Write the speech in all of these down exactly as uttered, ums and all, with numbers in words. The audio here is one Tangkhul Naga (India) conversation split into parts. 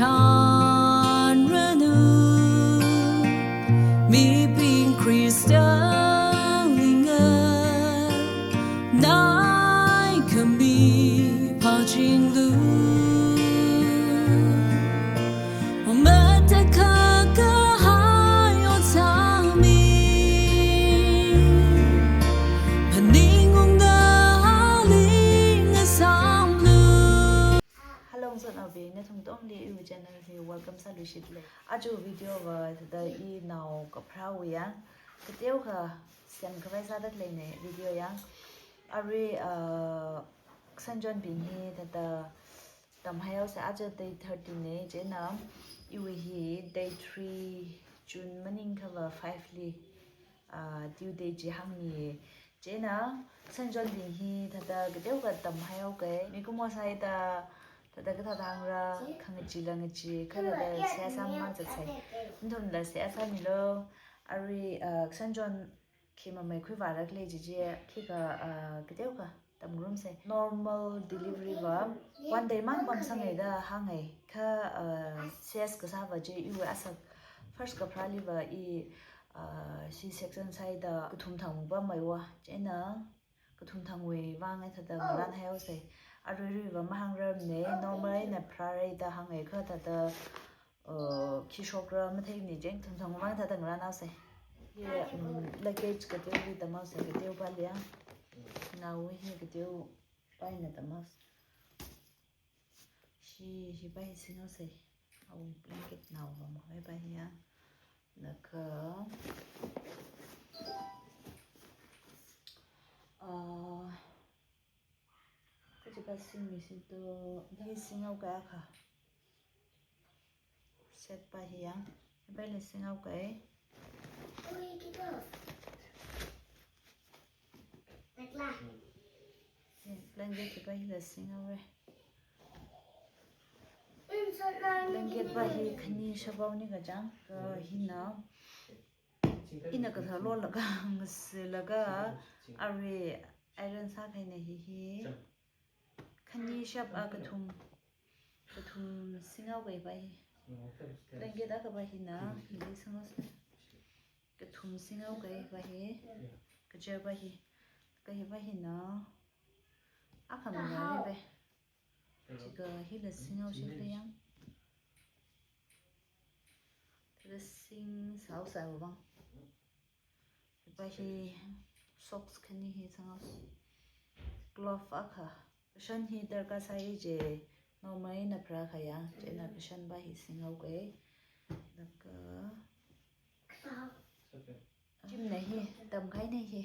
Tanranu, mibing Khrista linga, nai khami pachinglu. Matakakahai otami, paningungda lingasamlu. Hello, ngasotnaobing, nathum katongali iwui channel hi welcome sāluishit lei. Aja video va thāda inao kapharāwui vang, kateokha semkhavai sāda khaleina video vang. Arui, uh, kashanchonbing hi thāda tamhaihaosa, aja day thirteen na, chieina iwui hi day three June maningakha va five li, uh, due date chi hāngmi. Chieina kashanchonbing hi thāda kateokha tamhaihaoka, mikumo sāhaida thāda kathāda hāngra, khangachee la ngachee, kha thāda seihā sāmamān zatsai. Nathumla seihā sāmilu. Arui, uh, kashanchon khi mamei khuivāra khalei chi chi, khikha, uh, kateokha tamngarumsa. Normal delivery va one day mang pamsanghai da hānghai. Kha, uh, C S kasā va chi iwui asak first kapharāli va i, uh, C section sāhaida kathum thang pamhaihaowa. Chieina kathum thangwui vang thāda ngarānhaihaosa. Aruirui va mahāngrarmana, normal eina pharāra da hānghai, kha thāda, uh, khi shokra matheimana, chieina kathum thangwui vang thāda ngarānhaosa. Hi, um, luggage kateoli tamhaosa, kateopali vang. Naowui hi kateopa eina tamhaosa. Hi, hipa hi singhaosa. Awui blanket nao va mahaipa hi vang. Laga, uh, kachipa singmi singto, hi singhaoka akha. Set pa hi vang. Hipa hila singhaoka. Blanket pa hila singhaora. Blanket pa hi khani shapaoni kachang, kha hina ina kathā lolaga, ngasilaga, arui iron sākahaina hi hi. Khani shap a kathum, kathum singhaoka pa hi. Blanket akhapa hina, hili singhaosa. Kathum singhaoka pa hi. Kaja pa hi. Kha hipa hina, akha mangāli pa. Chikha hila singhaosa kha vang. Thāda singhaosa vang. Hipa hi socks khani hi singhaosa. Glove akha. Kashan hi darkar sāi chi, normal eina pharākahai vang, chieina kashanpa hi singhaoka. Laga, jimna hi, tamkahaina hi.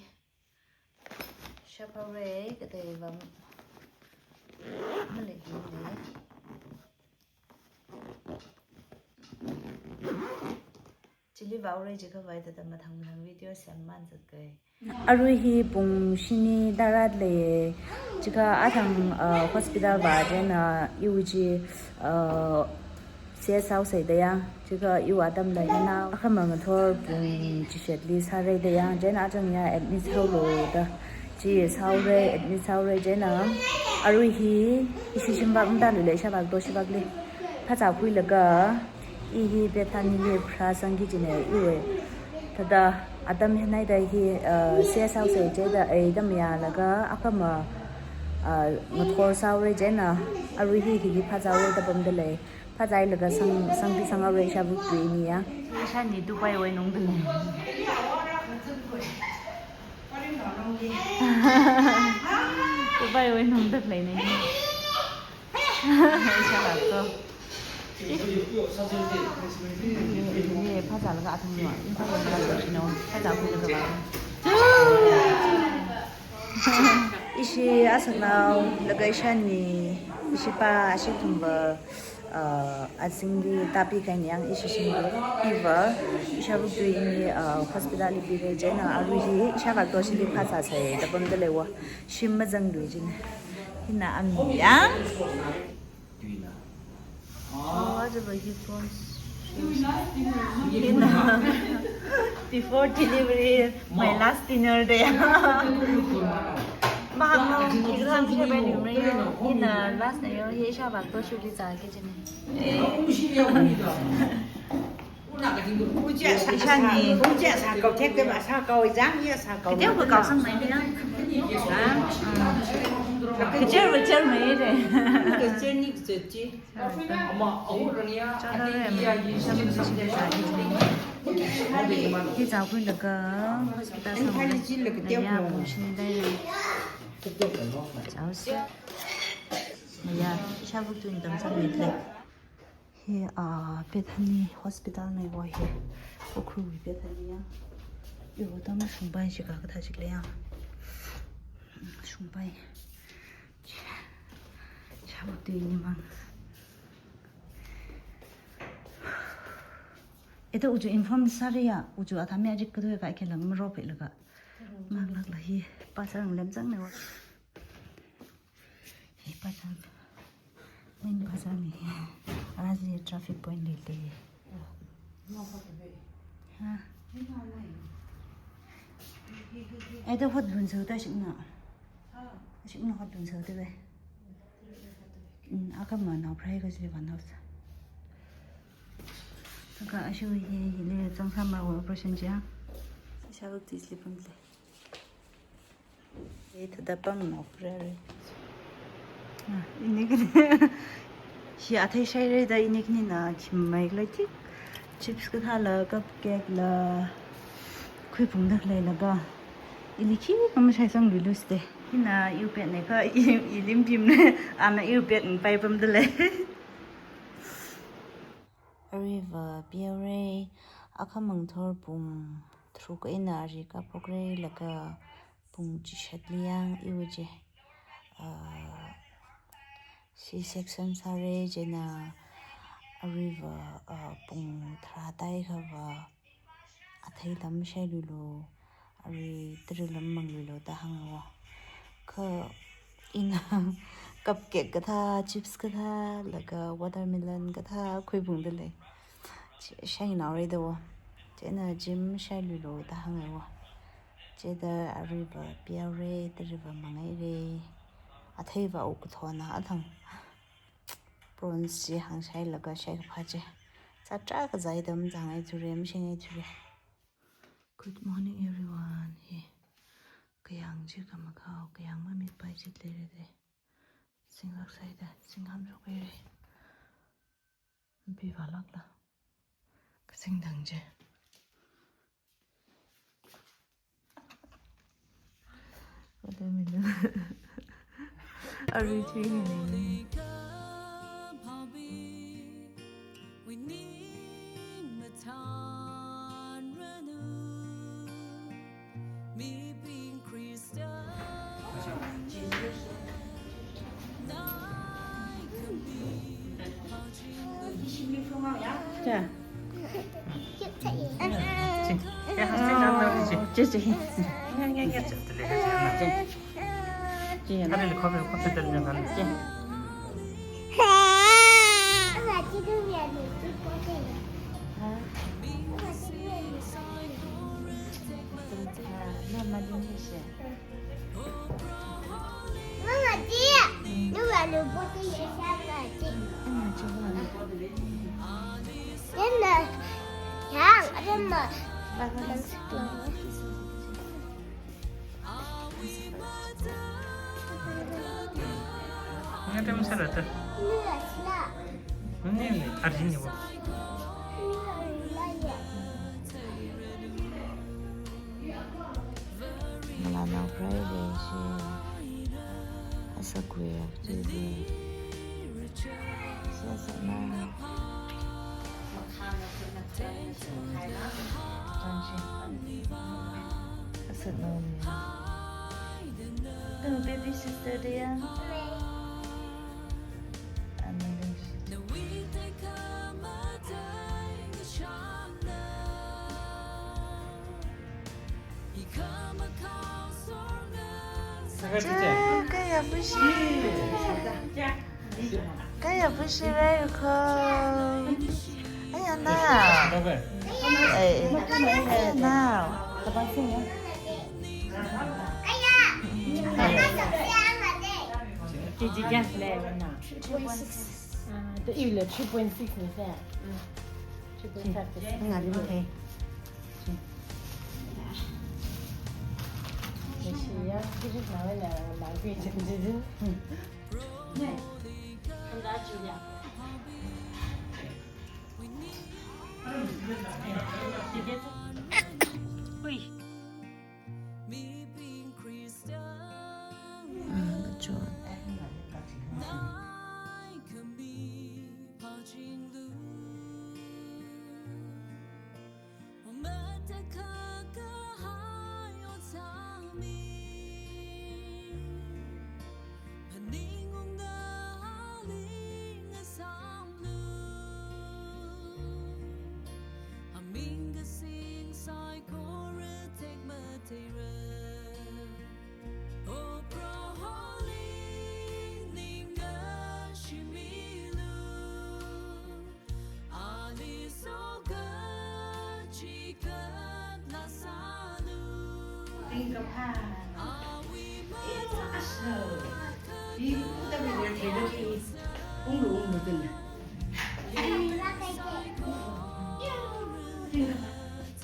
Shaphaora, kateiva maleihina. Chili vāhaora, chikha vāi thāda mathang mathang video semmamān zatkai. Arui hi pung shini tara lei, chikha athang, uh, hospital vā chieina iwui chi, uh, C S haosa da vang, chikha iwui atamla hina, akhama ngathor pung chishatli sāra da vang, chieina achangya admit sāhaolu da, chi sāhaora, admit sāhaora chieina, arui hi ishi shimvak matalu lei, ishāvak to shivakli phazā khuilaga, i hi Bethany li pharāsangki kajina iwui. Thāda atam hinaida hi, uh, C S haosa chida ei da mayālaga akhama, uh, ngathor sāhaora chieina arui hi hili phazāhaora da pamda lei. Phazāhailaga sang, sangpi sanghaora ishāvak tui ini ya. Ishāni Dubai wui nungda lei. Dubai wui nungda leina. Ishāvak to. Ni, ni phazālaga athumna, ni phazālaga athumna, phazākhuilaga vā. Ishi asaknao, laga ishāni, ishipā, ashi kathumva, uh, azingli tāpikahaina yang ishi shimli, iva, ishāvak tui ini, uh, hospital li pira chieina, arui hi, ishāvak to shili phazāsai, da pamda leiwa, shim mazanglui kajina. Hina ami yang. Oh, aja bagi phone. Hina. Before delivery, my last dinner da. Mahang no, kira Ina last na yo, hi ishāvā photoshoot li zāki kajina. Ishāni. Ishāvā kau thek te ba sākau, izang ya sākau. Kateokha kaosangmei ya. Ha? Kacher, kachermei de. Kacher ni kacher chi. Hi zākhuilaga hospital sangna ya, pungshini dai. Zāusa. Ya, ishāvā tun dam sangmei le. Hi, ah, Bethany Hospital nei wo hi. Ukhrulwui Bethany ya. Yo, tam shungpai shikha kathā shikle ya. Shungpai. Ishāvā tun ni mang. Ito uju inform sāri ya, uju atam ya jik kadoi ka ke lam ro phe laga. Mang lak la hi, pasang lem chang ne wa. Hi pasang. Main pasang ni. Ara si traffic point li te. Ha. Ito hot bun so ta shikna. Shikna hot bun so te be. Mm, akha ma nao prai ka si van house. Taka ashu hi, hili chang samra wa operation ja. Ishāvā ti sleep le. E, thāda pang nao prai re. Ah, ini kani. Hi athei shai re da ini kani na khim mai le tik. Chips kathā la, cupcake la, khuiphung da lei laga. Ili khi kam shai sang lulu ste. Ina iu pet ne ka, i, ili mpim ne. Ana iu pet ngai pai pam da lei. Aruiva piaure, akhamang thor pung tharuk eina ari kaphok re laga pung chishat li yang iu je. Ah, C-section sāre chieina aruiva, ah, pung tharā tāi khava athei lam shai lulu, arui tara lam mang lulu da hānga wo. Kha ina cupcake kathā, chips kathā, laga watermelon kathā khuiphung da lei. Chi, shai nao re da wo. Chieina gym shai lulu da hānga wo. Chieina aruiva piaure, tariva mang ai re. Atheiva u kathona athang. Prawns chi hāngshai laga shai kaphā chi. Zatra kazai dam zang ai thure, mashing ai thure. Good morning, everyone. Hi. Kayang chi kamakhao, kayang mamit pai chit le re de. Sing lak sai da, sing ham sok ai re. Pi va lak la. Kasing dang chi. Watermelon. Arui thui ni. 자. 제, 제. Mama, 지. 음. 지. 됐네. 야, 아줌마. Nga tem sarata. Ni, ni, arjini bo. Ngalānao Friday shi asakui akti de. Sasana. Asakna. Nang baby sister dia. Amazing. Kaya pushi. Kaya pushi rai ko. Ayana. Ayana. Ayana. Ayana. Ayana. Chi, chi, just le, na. Three point six. Ah, the, iwuila three point six ni se. Mm. Three point five. Chi. Ngarān mathei. Chi. Chi ya, chi chi na le na, na chi chi chi. Hmm. Ne. Handa chi ya. Ui. Tingkapha. Eh, asa. Ibu ta mi wer thei lo ki. Unglu unglu tun. Tingkapha.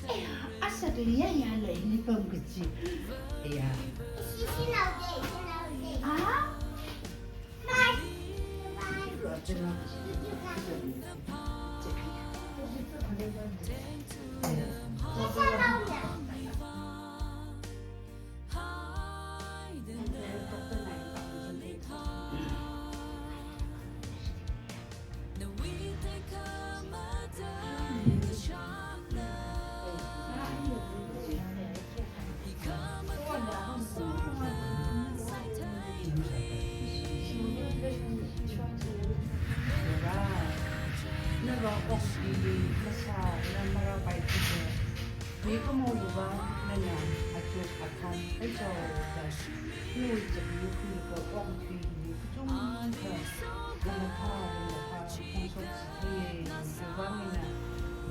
Eh, asa tu ya ya lo ini pam kecil. Ya. Ah?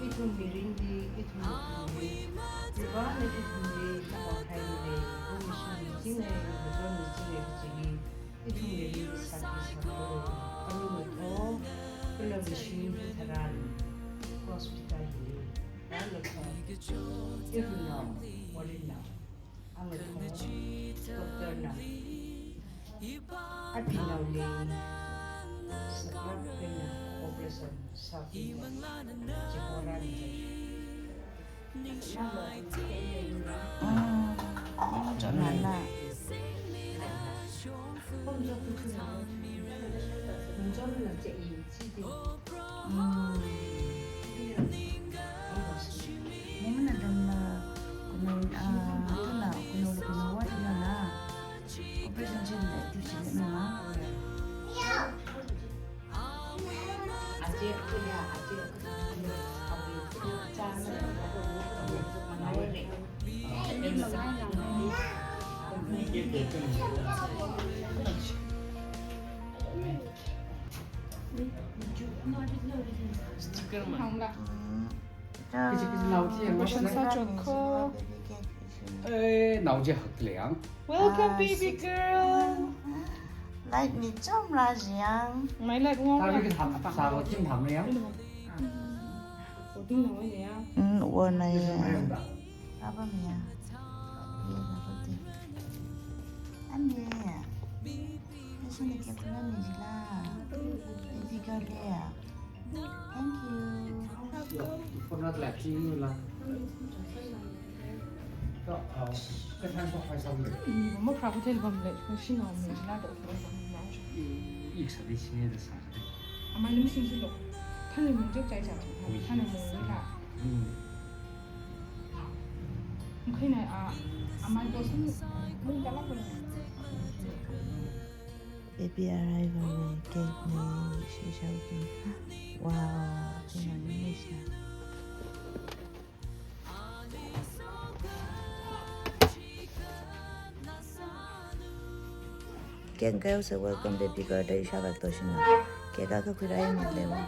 Ithum mirinli, ithum mirinli, Proho na ithumli, na wangkhai mile, ithum mishun michingle, machon michingle, kachili, ithum mirinli sāki sākhui, kami matho, kala mishun katharan, hospital hili, na lakha, ithumnao, waringnao, angatho, doctor na, apinaoli, saklak eina, operation sāki, chihorān. Mm, mm, chonana. Mm. Mumna damna kuno, ah, tuna kuno kuno wa tuna na. Operation chin na tu chin na. Sticker ma. Hangla. Kiji kiji lau chi yang. Operation sāchon ko. Eh, nao chi hak le yang. Welcome, ah, baby girl. Light ni chom la jiang. My light ngong. Tabi ki tham, sa ko kim tham le yang. Oding na wai ya. Mm, wa na ya. Apa mi ya? Ye na ko ti. Am ye ya. Kasi ni ke kuna mi jila. Baby girl ya. Thank you. Phone na lap chi ni la. To, uh, ka than so khai sam le. Mo pra ko tel bam le, ko shi no me jila do ko bam na. Ik sa de chi ne de sa. Amai lim sing silo. Thani mung jok chai cha. Ui. Thani mung ni la. Mm. Mkhaina a, amai boss ni, mung kala ko. Baby arrival ni, cake ni, shisha ki. Wow, china ni shisha. Keng kayo se welcome baby girl da isha bak to shina. Keka ka khuira ini lewa.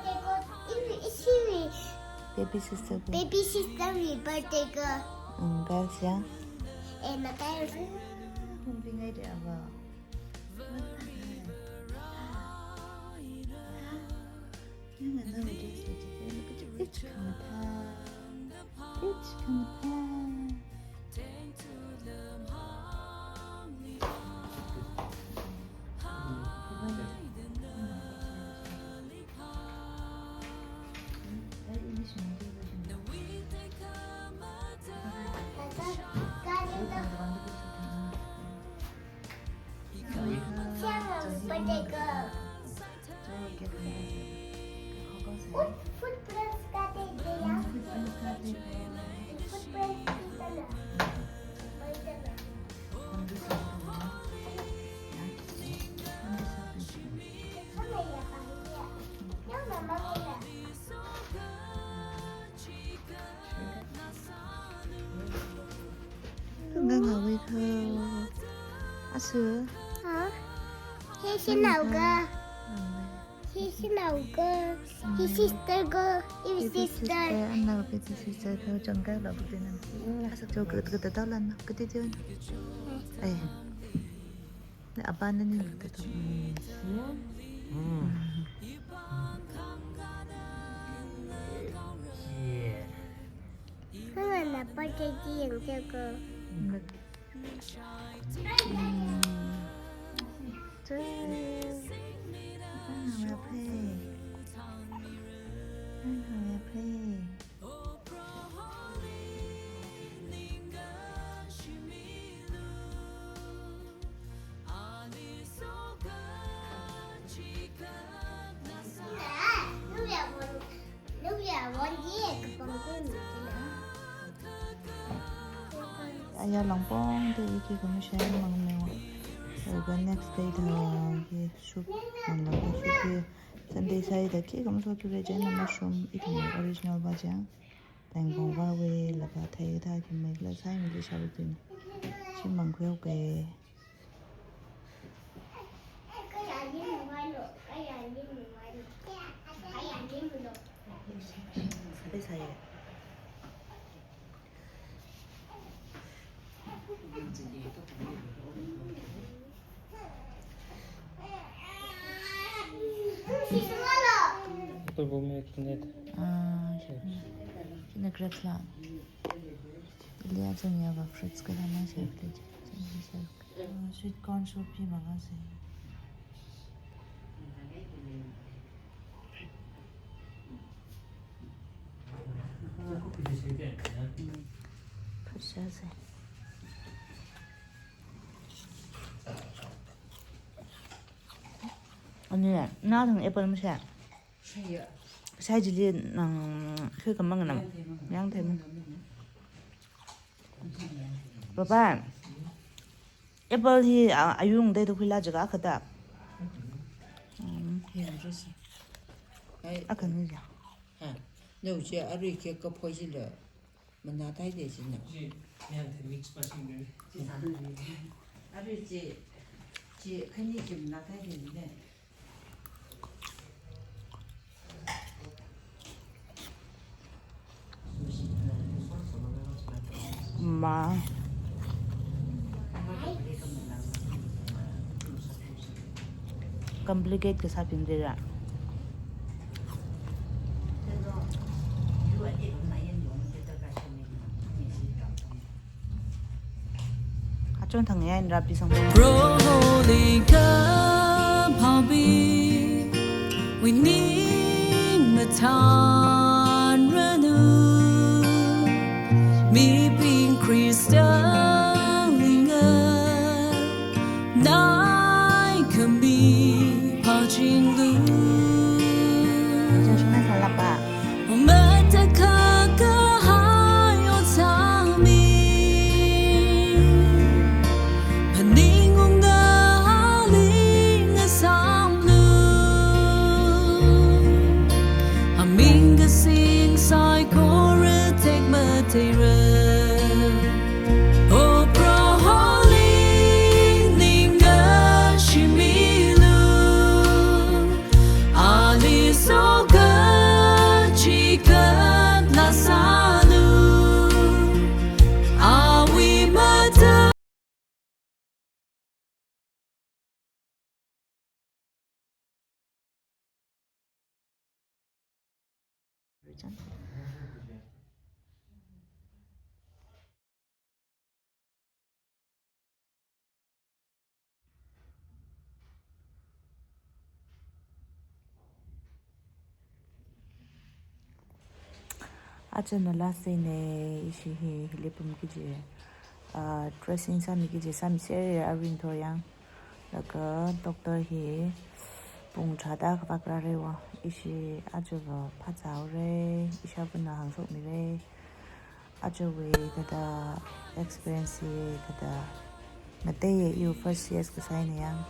Baby sister ko. Baby sister ni birthday girl. Mm, girls ya. Eh, na tayo. Hum pingai de aba. Khamathā. Teach khamathā. Ngangawi kho. Asu. Ha? He sinaoga. He sinaoga. He sister ga. He sister. Anna big sister kho changka la bukte na. Asu jo kata kata talan kati tiwan. Eh. Na apa nani kata. Hmm. Hana na pa ke ji yang jaga. Aya langpong te iki kamu share mang mewa. Oga next day da ki soup mang la soup ki Sunday sai da ki kamu so tu reje na mushroom iki original ba jang. Tengkong ba we la ba thai da ki mai la sai mi li sharu tin. Shi mang kwe okay. Atul bumi kinet. Ah, kinet grapes la. Liya chang ya ba fruits ka na share plate. Sweet corn soup hi mangase. Phashase. Ani, na thang apple mashai. Shai ya. Shai chili nang khui kamang nam. Yang thei mang. Yang thei mang. Papa, apple hi, a, ayung dai da khuila jaga khada. Um, ya, just. Ai, akan ni ya. Ha, nau che arui ke ka phoi chila. Mana thai de china. Chi, yang thei mix pa china. Chi sa de. Arui chi, chi khani chi mana thai de ne. Ma. Complicate kasā pimdera. Achon thang ya in rapi sang. Proholi ka phabi, wini matan ranu, mibing Christian linga, nai kami paching lu. Joshua salapa. Matakakahai otsami. Phaningungda aling asamlu. Aming kasing saikora tekmateira. O Proholi ningkashimilu. Ajana last day ne, ishi hi, hili pamki kaji, ah, dressing sāmiki kaji, sāmisera aring thor yang. Laga doctor hi pung tharāda kavak rāra wa, ishi ajava phāzāhaora, ishāvāna hāngshokmira. Ajawui thāda experience hi thāda ngateiya, iwui first C S kasā eina yang.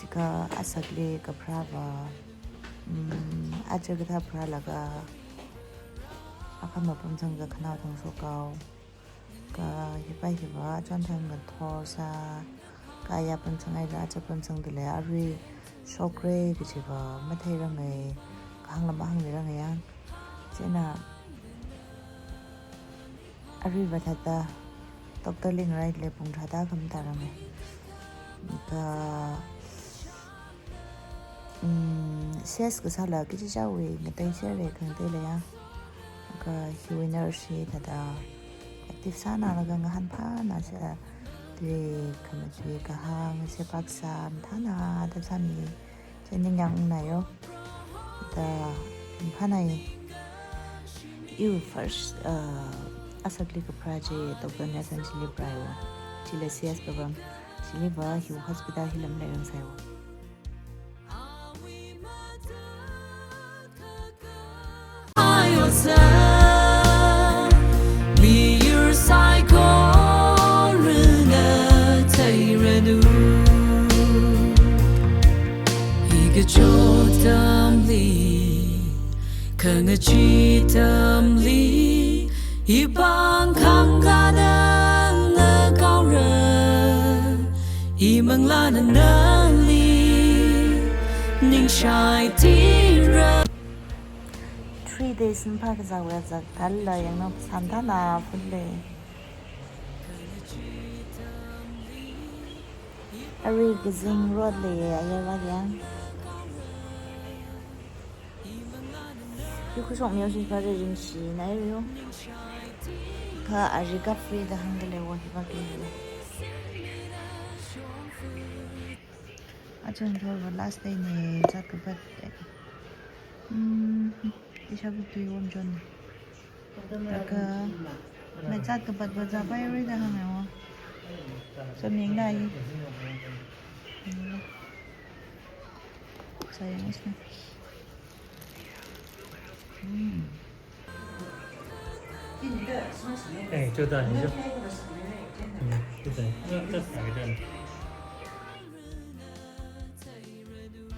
Chikha asakli kapharāva, mm, aja kathā pharālaga akhama pamsangda khanao thangshok haowa. Kha hiva hiva chonthang ngathor sā, kha ya pamsanghai ra, aja pamsangda lei, arui shokra kajiva matheiranga, kahāngla mahāngmiranga yang. Chieina aruiva thāda doctor li ngaraida lei, pung tharāda khamatāranga. Kha, mm, C S kasāla kachichāwui ngateisera khangatei lei ya. Kha hiwui nurse hi thāda active sānalaga ngahān phāna sā, tui khamatui kahāng, sepak sā mathāna da sāmi. Chieina ningyāng ungna yo. Da, phānai. Iwui first, uh, asakli kapharā chi doctor na san chili pharāya. Chila C S kapam. Chiliva hiwui hospital hila maleirang sāya. Miyur saikorana theiranu. Hikacho atamli, khangachee atamli, ipāng khangkhanang ngakaora, imanglāna nali ningshai tira. Three days maphā kazā wui azak thāla yangna samthāna phunle. Arui kazing road li ayarvā yang. Yu khushok miyo shi pare ringshi na yu. Kha arui kha free da hāngda lei wa hiva kile. Ajana thorva last day ne, zat kapat. Hmm, ishāvā tui wom chon. Laga, mai zat kapatva zāpaira da hānga wa. So, ming da yi. Ming da. Sayang isna. Hmm. Eh, 就这样，你就，嗯，就这样，那这三个这样。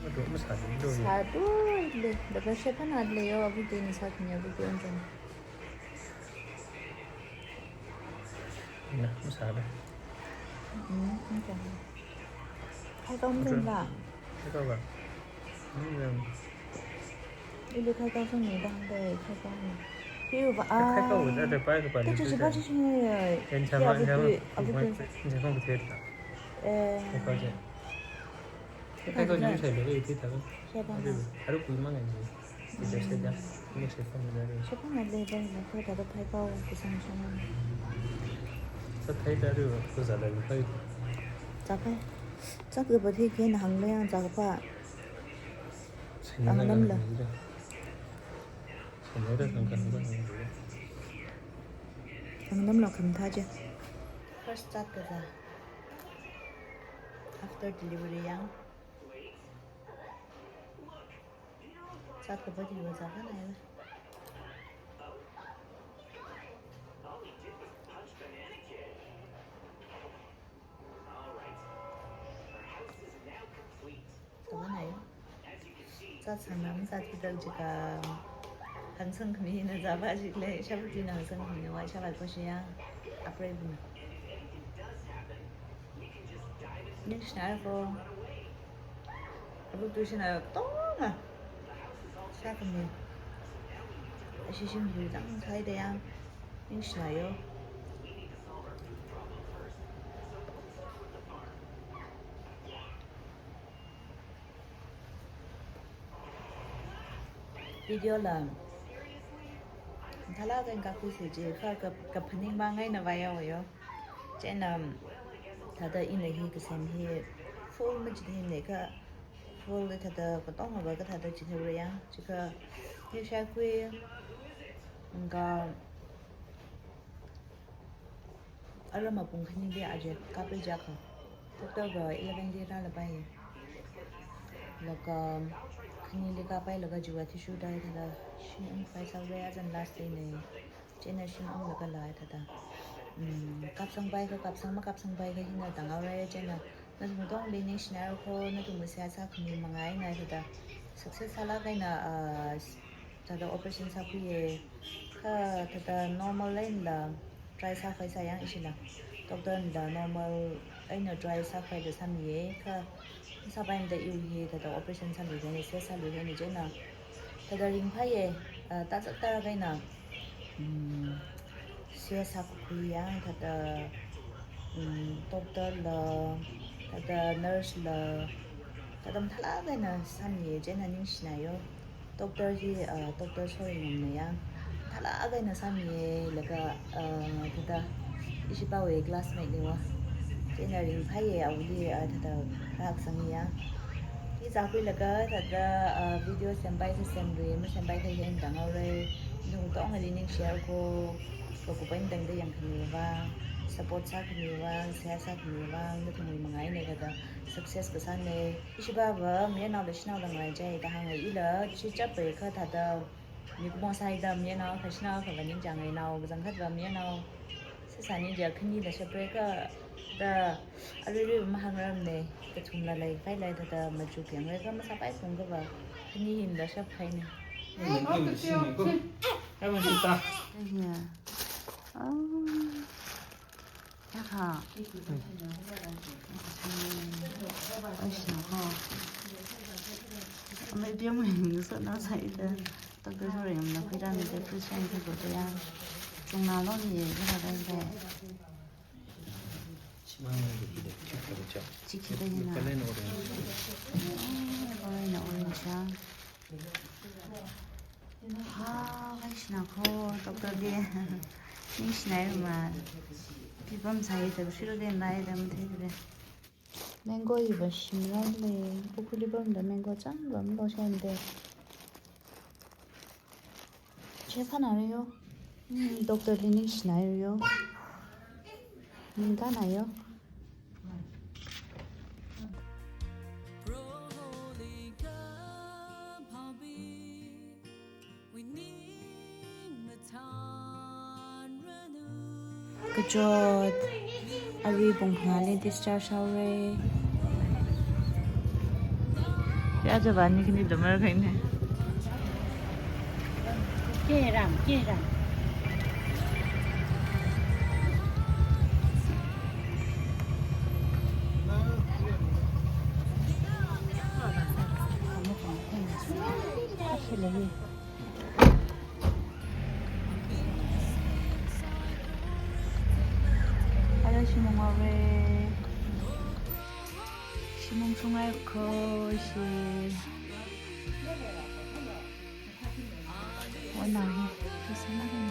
Madu, masādu, du, ya. Sādu, le, dabar shephan adle yo, abu de ni sākhanya, abu de onjong. Na, masādu. Hmm, onjong. Hai kau mungkin ba? Hai kau ba? Hmm. Ili khai kau sung ni dang de, khai kau ni. Piu ba, khai kau, ah. Ada pai ke pai. Kecil cepat sih ni. Yang sama, yang sama, yang sama betul tak? Eh. Khai kau je. Khai kau ni saya beli itu tak? Siapa? Ada, ada kui mang ni. Itu saya dah. Ini saya pun ada. Siapa nak beli dah? Nak kau dapat khai kau pisang sana. Saya khai dah tu, tu saya dah khai. Siapa? Siapa berarti kena hang leh yang siapa? Ang namla. Ang namla khamathā chi. First zat kazā. After delivery yang. Zat kapa delivery zākhangai. Kamanai. Zat sānam zat kidal jika. Hangsang khamina zāpa jikle, shabutina hangsang khamina wa shalai ko shiya. Apre buna. Ningshina ko. Abu tu shina tonga. Shakhami. Ashishim yu dang sai da yang. Ningshina yo. Video la Hala kan kaku se je, kha ka, kaphaning mang eina vāya oyo. Chieina, thāda ina hi kasem hi full machithei ne kha, full thāda katonga va kathāda chithei raya. Chikha, hi shakui, nga, aram apung khanili aje kapai jakha. Doctor va eleven li rālapai. Laga khanili kapailaga jiva tissue dai thāda shim um pai sāra, azan last day ne. Chieina shim umlaga lai thāda. Mm, kapsangpai kha, kapsang makapsangpai kha hina tanghaora, chieina nathum tongli ningshinai ko, nathum seihā sākhami manga eina thāda success sālāk eina, ah, thāda operation sākhuiya. Kha thāda normal einala try sākhavai sāya ishila. Doctor nala normal eina try sākhavaila sāmiya. Kha sāpaimada iwui hi thāda operation sāluihaina, seihā sāluihaina chieina. Thāda ringphāya, ah, tazak tara kaina. Mm, seihā sākakhui yang thāda, mm, doctor la, thāda nurse la, thāda mathālāk eina sāmiya chieina ningshinai yo. Doctor hi, ah, Doctor Soringamna yang mathālāk eina sāmiya laga, ah, thāda ishi pawui classmate ne va. Chieina ringphāya awuili, ah, thāda rākasang ya. Hi zākhuilaga thāda, ah, video sempai kha semlui, masempai kha hi eina tanghaora. Nathum tongali ningshiya ko, kakup eina tangda yangkhami vang, support sākhami vang, seihā sākhami vang, nathumwui manga eina thāda success kasāna. Ishi pava mayarnaola shanaola ngai jai da hānga ila, chi chappai kha thāda mikumo sāhaida mayarnao kha shanao kha va ningchānga, nao kachangkhat va mayarnao sāsāni ja khanila shapra kha da aruirui mahāngrarmana, kathumla leikhavai lei thāda machuk yangra kha masāpai phung kha va khani hinala shaphaina. Ahiya. Oh. Yakha. Aishina ko. Amei biang mei so na sai da. Doctor Soringamna khuirāmida first time khuibo da ya. Chungna lo ni ye kha da da. Chimang ni di de chikha da cha. Chikha da hina. Color na orange. Oh, color na orange ya. Ha, aishina ko, doctor li. Ningshinai ma. Pipam sai da shiro den lai da matheida. Mango iva shimra le. Ukhrulli pamda mango chang va mlo shen de. Che phana re yo. Hmm, doctor li ningshinai re yo. Ningkana yo. Kachot, arui pung phangāli discharge haora. Ya, java ni kani damar kaine. Keram, keram. Actually, Ara shimung haora. Shimung shungai ko shi. Wana hi, kasana hi.